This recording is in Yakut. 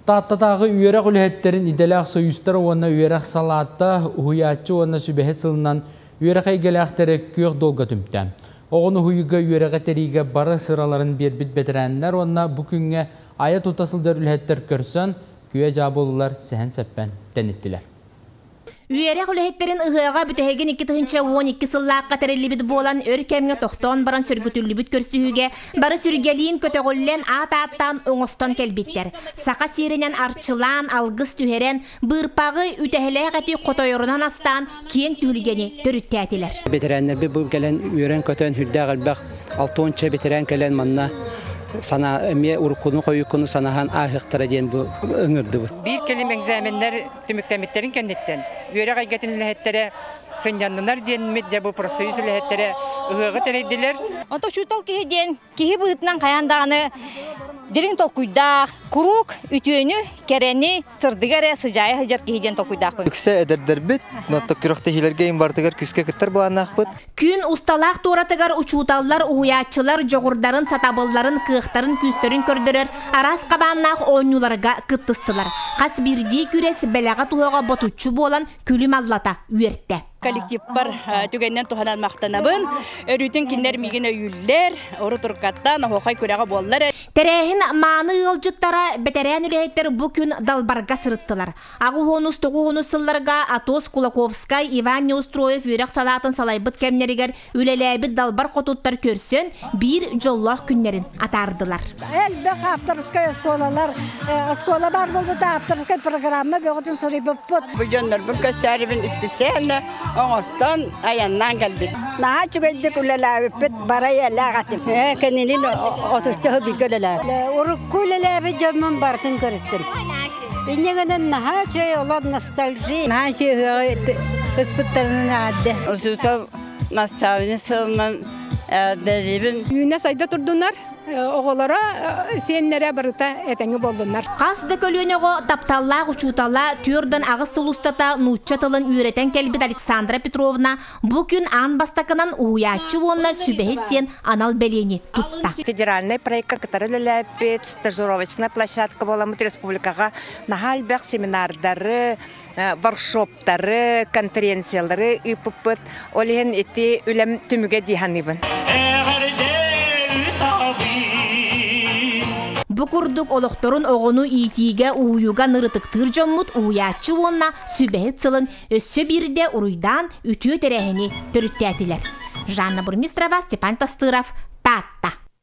Тааттатааҕы үөрэх үлэһиттэрин идэлээх сойуустара уонна үөрэх салаата уһуйааччы уонна сүбэһит сылынан үөрэх эйгэлээхтэри күөх дуолга түмтэ. Оҕону уһуйууга үөрэҕи тэрийиигэ бары сыраларын биэрбит бэтэрээннэр уонна бу күҥҥэ айа-тута сылдьар үлэһиттэр көрсөн, күө-дьаа буоллулар, сэһэн-сэппэн тэниттилэр. Үөрэх үлэһиттэрин ыһыаҕа бүтэһигин 2012 сыллаахха тэриллибит буолан, өр кэмҥэ тохтоон баран сөргүтүллүбүт көрсүһүүгэ бары сүргэлиин көтөҕүллэн, аат ааттаан оҥостон кэлбиттэр. Саха сиэринэн арчылаан, алгыс түһэрэн, быырпаҕы, үтэһэлээх эти хотойорунан астаан, киэҥ түһүлгэни төрүттээтилэр. Бэтэрээннэрбит бу кэлэн үөрэн-көтөн сүрдээх элбэх алтыонча бэтэрээн кэлэн манна санаа эмиэ уруккуну-хойуккуну санаһан ааһыахтара диэн бу ыҥырдыбыт. Биир кэлим экзаменнар түмүктэммиттэрин кэнниттэн үөрэх эйгэтин үлэһиттэрэ сынньаннынар диэммит дьэ бу профсоюз үлэһиттэрэ ыһыаҕы тэрийдилэр. Онто учуутал киһи диэн киһи быһыытынан хайаан даҕаны дириҥ толкуйдаах, куруук үтүөнү, кэрэни, сырдыгы эрэ сыдьаайа сылдьар киһи диэн толкуйдаахпын. Үксэ эдэрдэрбит, онтон күрэхтэһиилэргэ им барытыгар күүскэ кыттар былааннаахпыт. Күн усталаах туоратыгар учууталлар, уһуйааччылар дьоҕурдарын, сатабылларын, кыахтарын, күүстэрин көрдөрөр араас хабааннаах оонньууларга кыттыстылар. Хас биирдии күрэс бэлэҕэ-туһаҕа ботуччу буолан күлүм аллата үөртэ. Коллективпар түгэнинэн туһанан махтанабын. Өрүүтүн кинилэр миигин өйүүллэр, урут-уруккаттан оһуохай күрэҕэ буоллар. Тэрээһин мааны ыалдьыттара, бэтэрээн үлэһиттэр бу күн далбарга сырыттылар. Аҕыс тоҕус сылларга Атос Кулаковскай, Иван Неустроев үөрэх салаатын салайбыт кэмнэригэр үлэлээбит далбар хотуттар көрсөн, биир дьоллоох күннэрин атаардылар. Элбэх авторскай оскуолалар, оскуола баар буолбута авторскай программа бөҕөтүн суруйбуппут. Бу дьоннорбун көрсөөрүбүн специально оҥостон айаннаан кэлбит. Наһаа үчүгэйдик үлэлээбиппит барай элээх этим. Кэннинин отучча бииргэ үлэлээбит. Урукку үлэлээбит дьоммун барытын көрүстүм. Инньэ гынан наһаа үчүгэй олор ностальжи. Наһаа үчүгэй ыспыттарынан аадды. Учуутал наставник сылынан эҕэрдэлиибин. Үүнэ сайда турдунар, оҕолоро, сиэннэрэ барыта этэҥҥэ буоллуннар. Хас да көлүөнэ оҕо тапталлаах учуутала түөртэн аҕыс сыл устата нуучча тылын үөрэтэн кэлбит Александра Петровна бу күн аан бастакынан уһуйааччы уонна сүбэһит диэн анал бэлиэни тутта. Федеральнай проекка кытары үлэлээбит стажировочная площадка буоламмыт республикаҕа наһаа элбэх семинардары, воркшоптары, конференциялары ыыппыппыт. Ол иһин ити үлэм түмүгэ дии саныыбын. Бу курдук олохторун оҕону иитиигэ, уһуйууга нырытыктыыр дьоммут уһуйааччы уонна сүбэһит сылын өссө биирдэ уруйдаан үтүө тэрээһини төрүттээтилэр. Жанна Бурмистрова, Степан Тастыров, Таатта.